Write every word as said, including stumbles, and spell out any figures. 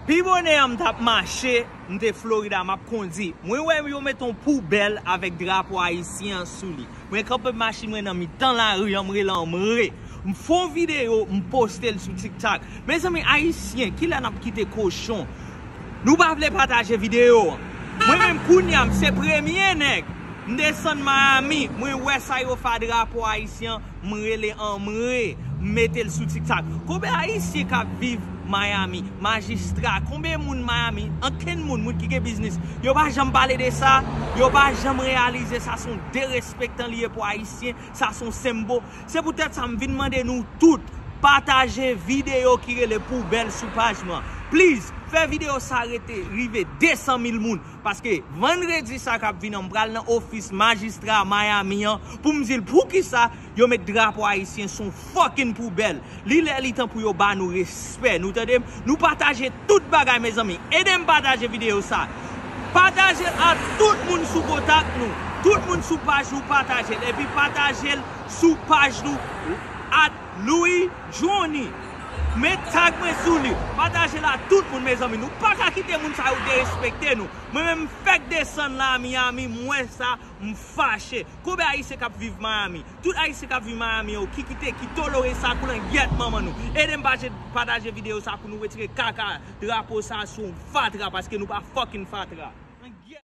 Pi bonè an m t ap mache, m te Florida, m ap kondi. Mwen wè yo met yon poubèl avèk drapo ayisyen an sou li. Mwen kanpe machin mwen nan mitan lari an, m rele an, m re. M fè yon videyo, m poste l sou TikTok. Mezanmi, ayisyen, kilè n ap kite kochon? Nou pa vle pataje videyo an. Mwen menm kounye a, m se premye nèg. M desann Miami, mwen wè sa yo fè a drapo ayisyen an, m rele an, m re, m mete l sou TikTok. Konbyen ayisyen k ap viv Miami? Majistra, konbyen moun Miami? Ankenn moun, moun ki gen biznis. Yo pa janm pale de sa, yo pa janm reyalize sa se yon derespektan li ye pou ayisyen, sa se yon senbò. Se poutèt sa m vin mande nou tout, pataje videyo ki rele Poubèl sou paj mwen. Please, fè videyo sa rete rive de san mil moun. Paske vandredi sa k ap vini an, m pral nan ofis majistra Miami an pou m di l poukisa yo met drapo ayisyen sou yon fucking poubèl. Li lè li tan pou yo ba nou respè. Nou tande m? Nou pataje tout bagay, mezanmi. Ede m pataje videyo sa. Pataje l a tout moun sou kontak nou. Tout moun sou paj nou, pataje l. Epi pataje l sou paj nou at Louis Johnny. Met tag mwen sou li. Pataje l a tout moun, mezanmi. Nou pa ka kite moun sa yo derespekte nou. Mwen menm, m fèk desann la Miami, m wè sa, m fache. Konbyen ayisyen k ap viv Miami? Tout ayisyen k ap viv Miami yo, ki kite, ki tolore sa kou langyèt manman nou. Ede m pataje, pataje videyo sa pou nou retire kaka drapo sa sou fatra, paske nou pa fucking fatra. Langyèt.